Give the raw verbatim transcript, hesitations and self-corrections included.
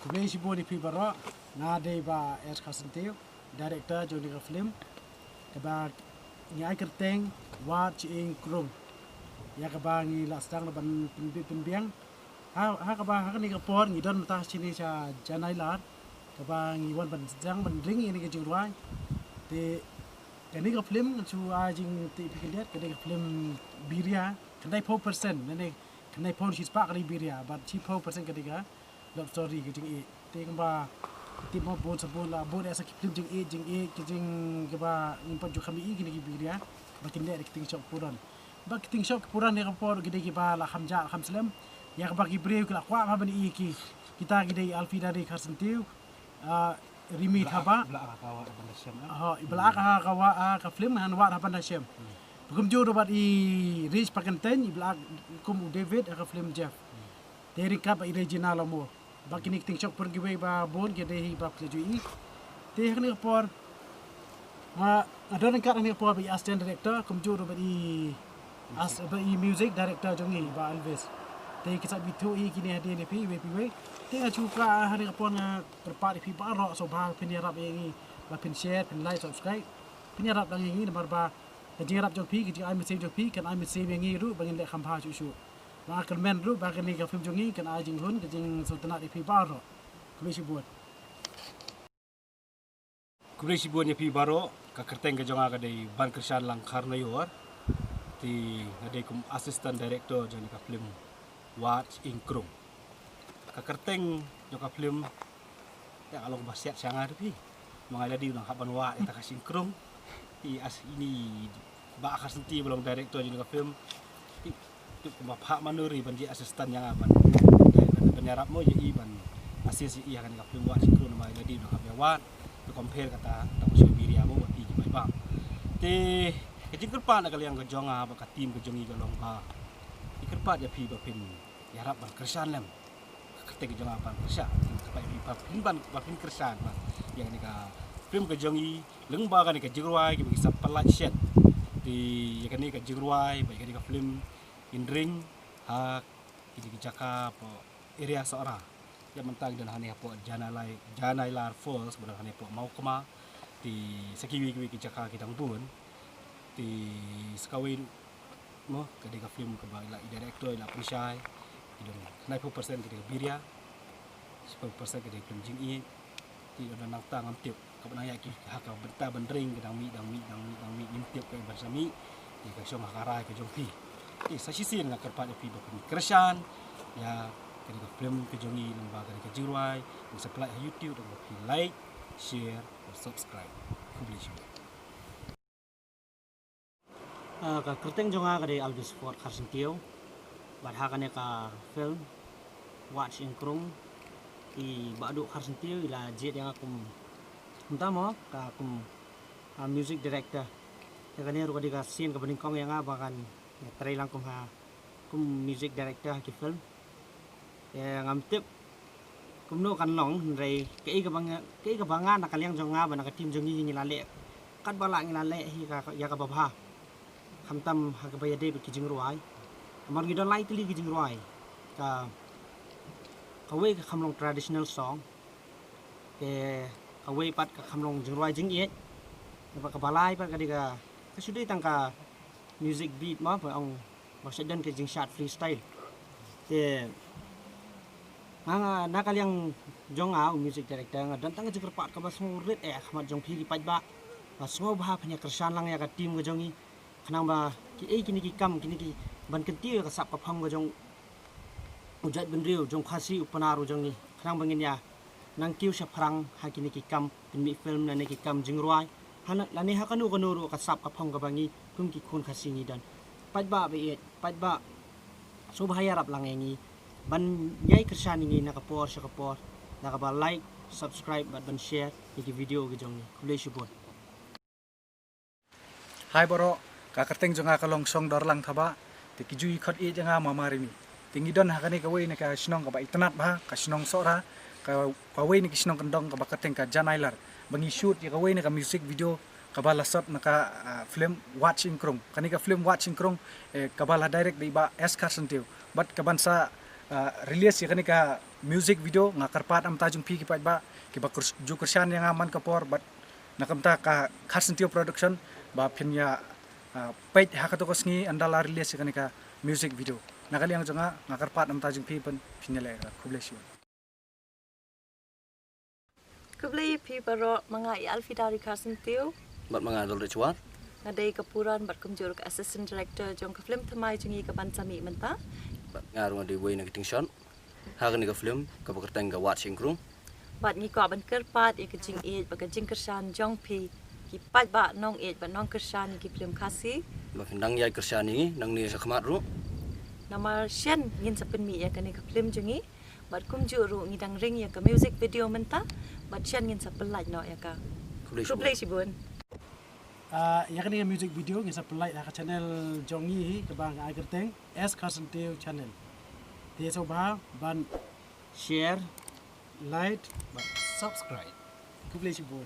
Khublei shibun ïa phi baroh. Nga dei Bah S Kharsyntiew, director jong kane ka film, kaba ngi ai kyrteng Wat Shyieng Krung, ïa kaba ngi la sdang ban pynbit pynbiang. Ha, ha kaba ha kane ka por ngi don mynta shane sha Janai Lar, kaba ngi wan ban sdang ban ring ïa kane ka jingrwai. Te kane ka film ngan shu ai jingtip phi khyndiat, kane ka film Biria, khyndai phew percent, khyndai phew shi spah ka dei Biria, bad shi phew percent ka dei ka love story, ka jingïeit. Te kumba tip mo, bun sa bun la bun ïa sa ki film jingïeit, jingïeit, ki jing kaba ngim pat ju kham ïohi kine ki Biria, ba kin leh da ki ktien shop puran. Ba ki ktien shop puran ïa ka por ki dei kiba la kham jah, la kham slem. Ïa kaba ki briew ki la kwah bha ban ïohi ki, kita ki dei Alfi Dare Kharsyntiew, ah, Rimi Thabah. Ba la ka wa ban da shem, eh? Ha, ba la ka wa, ah, ka film Han Wat Haban Da Shem. Kumjuh ruh bad i Rich Pakyntein, i ba la kum u David ha ka film Jeff. Te ryngkat bad i Regina Lamo. Ba kine ki ktien shop puran kiwei ba bun ki dei hi ba phi la ju ïohi. Te ha kane ka por nga, nga don ryngkat ha kane ka por bad i assistant director, kumjuh ruh bad i as, bad i music director jong ngi Bah Elvis. Te ki sa bit thuh ïa kine hadien ïa phi iwei pa iwei. Te nga shu kwah ha kane ka por nga kyrpad ïa phi baroh, sngewbha phin ïarap ïa ngi, ba phin share, phin like, subscribe. Phin ïarap lang ïa ngi namar ba ka jingïarap jong phi, ka jingai mynsiem jong phi kan ai mynsiem ïa ngi ruh ba ngin leh kham bha shuh shuh. Ba nga kyrmen ruh ba kane ka film jong ngi kan ai jinghun, ka jingsngewtynnat ïa phi baroh. Khublei shibun. Khublei shibun ïa phi baroh. Ka kyrteng ka jong nga ka dei Ban Kyrshan Langkhar Naior. Te nga dei kum assistant director jong kane ka film Wat Shyieng Krung. Ka kyrteng jong ka film te ka long ba siat sha nga ruh phi. Ma nga la dei u nang hap ban wad ïa kata ka shyieng krung. Te as ini Bah Kharsyntiew ba long director jong ka film. Te, te kumba phah ma Nuri ban ji assistant ïa nga ban, ban, ban ïarap mo ïa i ban assist ïa i ha kane ka film Wat Shyieng Krung, namar i la dei u nang hap ïa wad. Te compare kata, kata ka shyieng Biria mo ba phi ki paidbah. Te ka jingkyrpad na ka liang ka jong nga bad ka team ka jong i ka long ba i kyrpad ïa phi ba phin ïarap ban kyrshan lem. Ka kyrteng ka jong nga Ban Kyrshan. Ka kyrpad ïa phi ba phin ban, ba phin kyrshan ba ïa kane ka film ka jong i, lyngba kane ka jingrwai kiba ngi sa pynlait shen. Te ïa kane ka jingrwai bad ïa kane ka film in ring ha kine ki jaka hapoh area Sohra. Ïa mynta ngi don hangne hapoh Janai, Janai Lar Falls, ba don hangne hapoh Mawkma. Te sa kiwei kiwei ki jaka ki dang bun. Te sa kawei mo, ka dei ka film kaba i la, i director i la pynshai. Ki don khyndai phew percent ka dei ka Biria, shi phew percent ka dei ka film jingïeit. Te don nangta ngam tip, kaba nang ïa ki ha ka bynta ban ring ka dang mih, dang mih, dang mih, dang mih, ngim tip ka ban sa mih. Te ka shong ha ka rai ka jong phi. Te sa shisien nga kyrpad ïa phi ba phin kyrshan ïa ka dei ka film ka jong i lyngba ka dei ka jingrwai. Phin sa pynlait ha YouTube, da kaba phi like, share, bad subscribe. Khublei shibun. Ah, ka kyrteng jong nga ka dei Alvis Ford Kharsyntiew. Bad ha kane ka film Wat Shyieng Krung, i Bah Duh Kharsyntiew i la jied ïa nga kum, kumta mo, ka kum, ah, music director. Ïa kane ruh ka dei ka sien kaba nyngkong ïa nga ba ngan ïatrei lang kum ha, kum music director ha ki film. Te ngam tip kumno kan long, hynrei kaei kaba nga, kaei kaba nga na ka liang jong nga bad na ka team jong ngi ngi la leh katba lah ngi la leh hi ka, ïa kaba bha. Khamtam ha kaba ïadei bad ki jingrwai. Namar ngi don lai tylli ki jingrwai. Ka, kawei ka kham long traditional song. Te kawei pat ka kham long jingrwai jingïeit. Kaba, kaba lai pat ka dei ka, ka shu dei tang ka music beat mo, ba ong, ba shu don ka jingshad freestyle. Te nga, nga, na ka liang jong nga u music director nga don tang ka jingkyrpad kaba sngewrit eh ha khmat jong phi ki paidbah. Ba sngewbha phin ïa kyrshan lang ïa ka team ka jong ngi. Khnang ba kiei kine ki kam, kine ki ban kyntiew ïa ka sap ka phong ka jong u jaitbynriew, jong Khasi u Pnar u jong ngi. Khnang ba ngin ïa nang kiew shaphrang ha kine ki kam pynmih film lane ki kam jingrwai. Hana, lane ha kano kano ruh ka sap ka phong kaba ngi kum ki khun Khasi ngi don. Paidbah ba ïeit, paidbah, sngewbha ïarap lang ïa ngi ban ïai kyrshan ïa ngi na ka por sha ka por, da kaba like, subscribe bad ban share ïa ki video ki jong ngi. Khublei shibun. Hai baroh, ka kyrteng jong nga ka long Shongdorlang Thabah. Te ki ju i khot ïeit ïa nga Mama Rimi. Te ngi don ha kane kawei na ka shnong kaba itynnat bha, ka shnong Sohra, ka, kawei na ki shnong kyndong kaba kyrteng ka Janai Lar. Ba ngi shoot ïa kawei na ka music video kaba la shot na ka, ah, film Wat Shyieng Krung. Kane ka film Wat Shyieng Krung, eh, kaba la direct da i Bah S Kharsyntiew. Bad kaban sa, ah, release ïa kane ka Music video nga kyrpad na ka bynta jong phi ki paidbah kiba ju kyrshan ïa nga man ka por bad na ka bynta ka Kharsyntiew Production ba phin ïa peit ha kato ka sngi ynda la release ïa kane ka music video. Na ka liang jong nga nga kyrpad na ka bynta jong phi ban phin ïa leh. Khublei shibun. Khublei ïa phi baroh, ma nga i Alfida Rikha Syntiew. Bad ma nga Dolrich War. Nga dei ka puran bad kumjuh ruh ka assistant director jong ka film thymmai jong ngi ka ban sa mih mynta. Bad nga ruh nga dei uwei na ki tingshot ha kane ka film kaba kyrteng ka Wad Shyieng Krung. Bad ngi kwah ban kyrpad ïa ka jingïeit bad ka jingkyrshan jong phi ki paidbah nongïeit bad nongkyrshan ïa ki film Khasi. Ba phin dang ïai kyrshan ïa ngi nangne shakhmat ruh. Namar shen ngin sa pynmih ïa kane ka film jong ngi. Bad kumjuh ruh ngi dang ring ïa ka music video mynta bad shen ngin sa pyllait noh ïa ka. Khublei shibun. Ïa kane ka music video ngin sa pyllait ha ka channel jong ngi kaba nga ai kyrteng S Kharsyntiew Channel. Te sngewbha ban share, like bad subscribe. Khublei shibun.